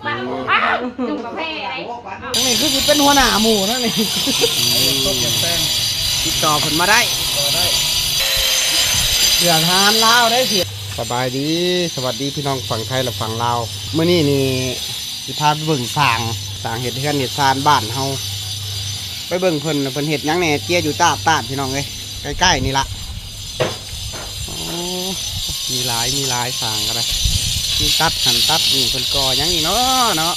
ອ້າວ ຈຸ່ມກາແຟໄດ໋. ທາງນີ້ຄືຊິເປັນຫົວໜ້າໝູ່ທາງນີ້. ຕິດຕໍ່ເພິ່ນມາໄດ້ ຕິດຕໍ່ໄດ້ ເພື່ອທະຫານລາວໄດ້ເສຍ. ສະບາຍດີ ສະຫວັດດີພີ່ນ້ອງຝັ່ງໄທ ແລະ ຝັ່ງລາວ. ມື້ນີ້ນີ້ ຊິພາໄປເບິ່ງຊ່າງ ຊ່າງເຮັດເຮືອນເຮັດຊານບ້ານເຮົາ. ໄປເບິ່ງເພິ່ນ ເພິ່ນເຮັດຫຍັງແດ່ ເຈຍຢູ່ຕາດຕາດ ພີ່ນ້ອງເອີຍ ໃກ້ໆນີ້ລະ. ໂອ້ ມີຫຼາຍ ມີຫຼາຍ ຊ່າງກໍໄດ້ ມີຕັດຫັ້ນຕັດນີ້ ເພິ່ນກໍ່ຫຍັງນີ້ເນາະ ເນາະ.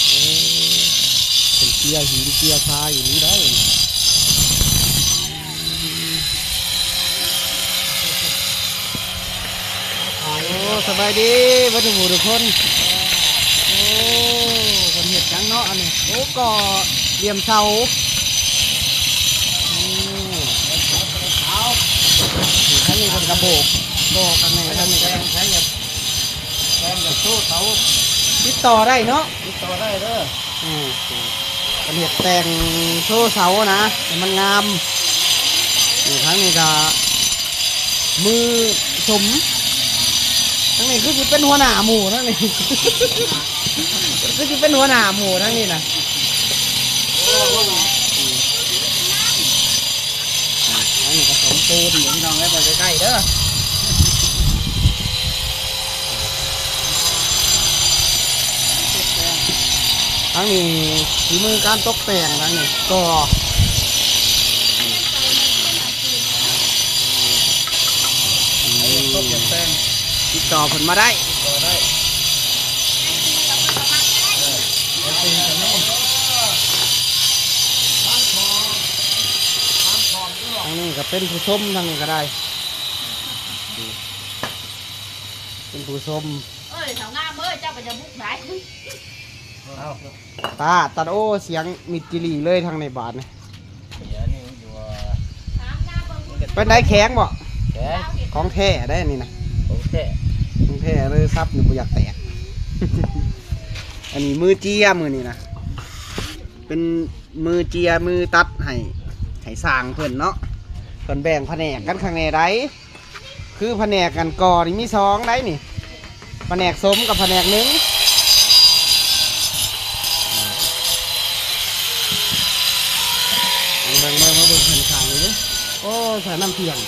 ໂອ້ ເພິ່ນເຈຍຫີນເຈຍຊາຍອີ່ຫຼີໄດ໋. ໂອ້ ສະບາຍດີເບິດທຸກຜູ້ທຸກຄົນ. ໂອ້ ເພິ່ນເຮັດຫຍັງເນາະອັນນີ້? ໂອ້ ກໍ່ຫຼ່ຽມເສົາ. ໂອ້ ນີ້ ທາງນີ້ເພິ່ນກະໂບກ ບໍ່ ຂ້າງໃນ ທາງນີ້ ແຕ່ງ ໃຊ້ແຕ່ງ ຢາກໂຊເສົາ ຕິດຕໍ່ໄດ້ເນາະ ຕິດຕໍ່ໄດ້ເດີ. ອືມ ເພິ່ນເຮັດແຕ່ງໂຊເສົານະ ໃຫ້ມັນງາມ. ນີ້ ທາງນີ້ກະມືສົມ ທາງນີ້ຄືຊິເປັນຫົວໜ້າໝູ່ ທາງນີ້ຄືຊິເປັນຫົວໜ້າໝູ່ ທາງນີ້ນະ. ອັນນີ້ກໍສົມປູນຢູ່ ພີ່ນ້ອງເອີຍ ເບິ່ງໃກ້ໆເດີ. ທາງນີ້ ຝີມືການຕົກແຕ່ງ ທາງນີ້ກໍ ຕົກແຕ່ງ ຕິດຕໍ່ເພິ່ນມາໄດ້ ຕິດຕໍ່ໄດ້. ທາງນີ້ກໍເປັນຜູ້ຊົມ ທາງນີ້ກໍໄດ້ ເປັນຜູ້ຊົມ. ເອີຍ ສາວງາມເອີຍ ເຈົ້າກໍຢ່າບຸກຫຼາຍ. ເອົ້າ ຕາ ຕັດ ໂອ້ ສຽງມິດຈີ່ຫຼີ່ເລີຍທາງໃນບາດນີ້. ເປັນໃດ ແຂງບໍ່? ແຂງ ຂອງແທ້ໄດ໋ອັນນີ້ນະ ຂອງແທ້ ຂອງແທ້ເລີຍ. ສັບນີ້ບໍ່ຢາກແຕກ. ອັນນີ້ມືເຈຍ ມື້ນີ້ນະ ເປັນມືເຈຍ ມືຕັດໃຫ້ ໃຫ້ຊ່າງເພິ່ນເນາະ. ເພິ່ນແບ່ງພະແນກກັນຂ້າງແນ່ໃດ໋. ຄືພະແນກອັນກໍ່ນີ້ມີສອງໃດ໋ນີ້ ພະແນກສົມກັບພະແນກໜຶ່ງ. ເບິ່ງ ເບິ່ງ ມາເບິ່ງເພິ່ນຂ້າງນີ້ ໂອ້ ໃສ່ນ້ຳທ່ຽງ.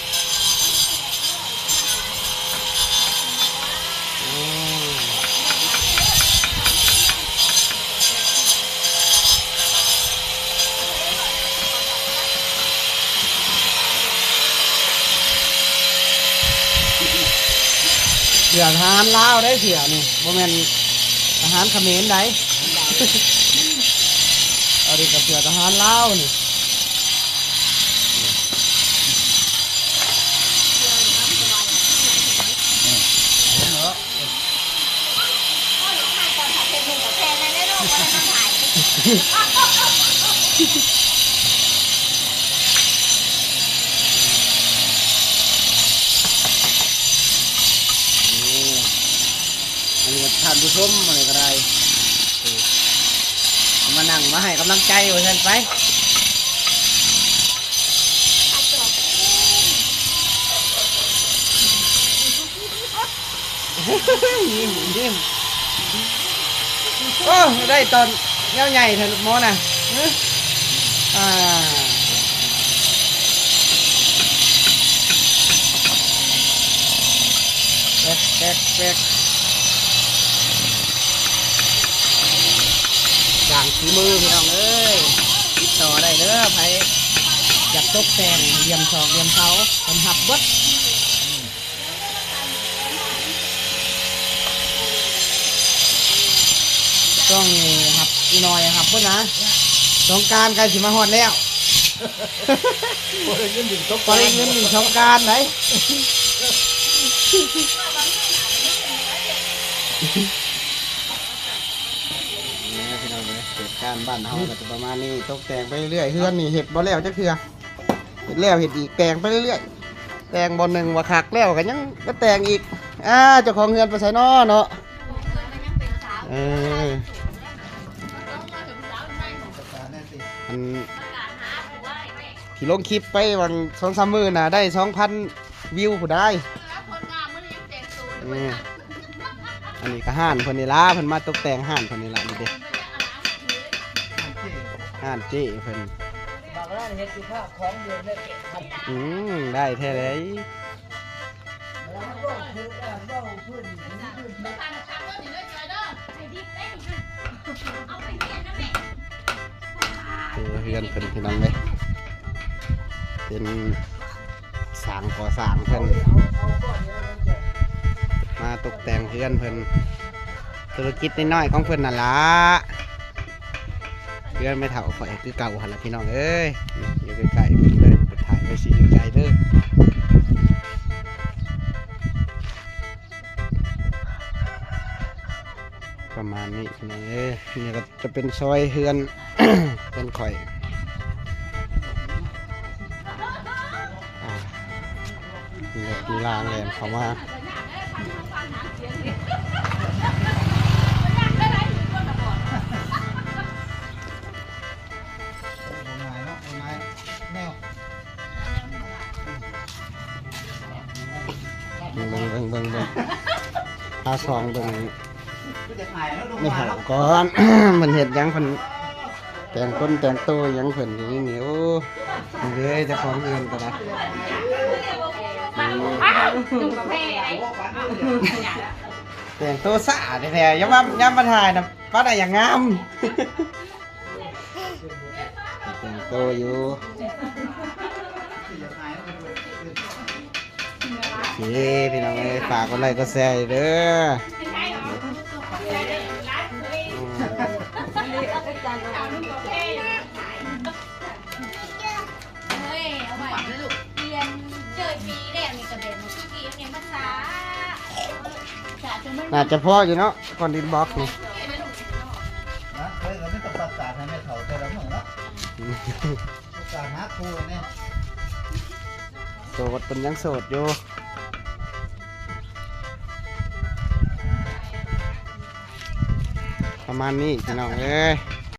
ເສື້ອທະຫານລາວໄດ໋ ເສື້ອນີ້ ບໍ່ແມ່ນທະຫານຂະເໝນໃດ໋. ອັນນີ້ກໍເສື້ອທະຫານລາວນີ້. ອັນນີ້ກໍທ່ານຜູ້ຊົມ ອັນນີ້ກໍໄດ້ ເອີ ມານັ່ງມາໃຫ້ກຳລັງໃຈວ່າຊັ້ນໄປ. ຍິ້ມ ຍິ້ມ ໂອ້ ໄດ້ຕອນແນວໃຫຍ່ແທ້ໝໍນະ. ອາ ແປັກ ແປັກ ແປັກ ຊ່າງຝີມື ພີ່ນ້ອງເອີຍ ຕິດຕໍ່ໄດ້ເດີ. ໃຜຢາກຕົກແຕ່ງ ຫຼ່ຽມຊອກ ຫຼ່ຽມເສົາ ເພິ່ນຮັບເບິດ. ຕ້ອງຮັບອີກໜ້ອຍ ຮັບເບິດນະ. ສົງການໃກ້ຊິມາຮອດແລ້ວ ບໍ່ໄດ້ເງິນຫຼິ້ນສົງການ ບໍ່ໄດ້ເງິນຫຼິ້ນສົງການໃດ໋. ນີ້ພີ່ນ້ອງເອີຍ ເຂດການບ້ານເຮົາກໍຈະປະມານນີ້ ຕົກແຕ່ງໄປເລື້ອຍໆ. ເຮືອນນີ້ເຮັດບໍ່ແລ້ວຈັກເທື່ອ ເຮັດແລ້ວເຮັດອີກ ແຕ່ງໄປເລື້ອຍໆ ແຕ່ງບ່ອນໜຶ່ງວ່າຄັກແລ້ວກໍຍັງມາແຕ່ງອີກ. ອາ ເຈົ້າຂອງເຮືອນໄປໃສນໍເນາະ? ເອີ ອັນທີ່ລົງຄລິບໄປຫວ່າງສອງສາມມື້ນະ ໄດ້ສອງພັນວິວພຸ້ນດາຍ. ນີ້ ອັນນີ້ກໍຮ້ານເພິ່ນນີ້ລະ ເພິ່ນມາຕົກແຕ່ງຮ້ານເພິ່ນນີ້ລະ ນີ້ເດ້ ຮ້ານເຈ້ເພິ່ນ ບາງຮ້ານເຮັດສຸພາບຂອງເດືອນໄດ້ເກັບ ອືມ ໄດ້ແທ້ເລີຍ. ໂອ້ ເຮືອນເພິ່ນ ພີ່ນ້ອງເອີຍ ເປັນຊ່າງກໍ່ສ້າງເພິ່ນ ມາຕົກແຕ່ງເຮືອນເພິ່ນ ທຸລະກິດນ້ອຍໆຂອງເພິ່ນນັ້ນລະ. ເຮືອນແມ່ເຖົ້າຂ້ອຍຄືເກົ່າຫັ້ນລະ ພີ່ນ້ອງເອີຍ ຢູ່ໃກ້ໆເພິ່ນເລີຍ ໄປຖ່າຍໄວ້ຊິໄກເດີ ປະມານນີ້ພີ່ນ້ອງເອີຍ. ນີ້ກໍຈະເປັນຊອຍເຮືອນ ເຮືອນຂ້ອຍ ອ່າ ມີລົດມີລາງແລ່ນເຂົ້າມາ ບໍ່ງ່າຍເນາະ ບໍ່ງ່າຍແນວ ເບິ່ງ ເບິ່ງ ເບິ່ງ ເບິ່ງ ພາສ່ອງເບິ່ງ ແມ່ເຖົ້າກ່ອນ ເພິ່ນເຮັດຫຍັງ ເພິ່ນແຕ່ງຕົນແຕ່ງໂຕຫຍັງເພິ່ນຢູ່ນີ້ ໂອ້ ນີ້ເດ້ ເຈົ້າຂອງເຮືອນກໍໄດ້ ແຕ່ງໂຕຊ້າແທ້ໆ ຢ່າວ່າຍາມມາຖ່າຍນະ ປານໃດຢ່າງງາມ. ແຕ່ງໂຕຢູ່ ໂອເຄ ພີ່ນ້ອງເອີຍ ຝາກກົດໄລ້ກົດແຊເດີ ເຮີ້ຍ ເອົາໄວ້ ປ່ຽນເຈີປີແລ້ວນີ້ກໍແບບນີ້ ຄືກີ້ນີ້ມັນຊ້າ ໜ້າຈະພໍຢູ່ເນາະ ກ້ອນດິນບລັອກນີ້ ນະ ເອີ ກໍມີແຕ່ປະກາດໃຫ້ແມ່ເຖົ້າແຕ່ລະມື້ເນາະ ປະກາດຫາຄູ່ແດ່ ໂສດ ເພິ່ນຍັງໂສດຢູ່ ປະມານນີ້ພີ່ນ້ອງເອີຍ.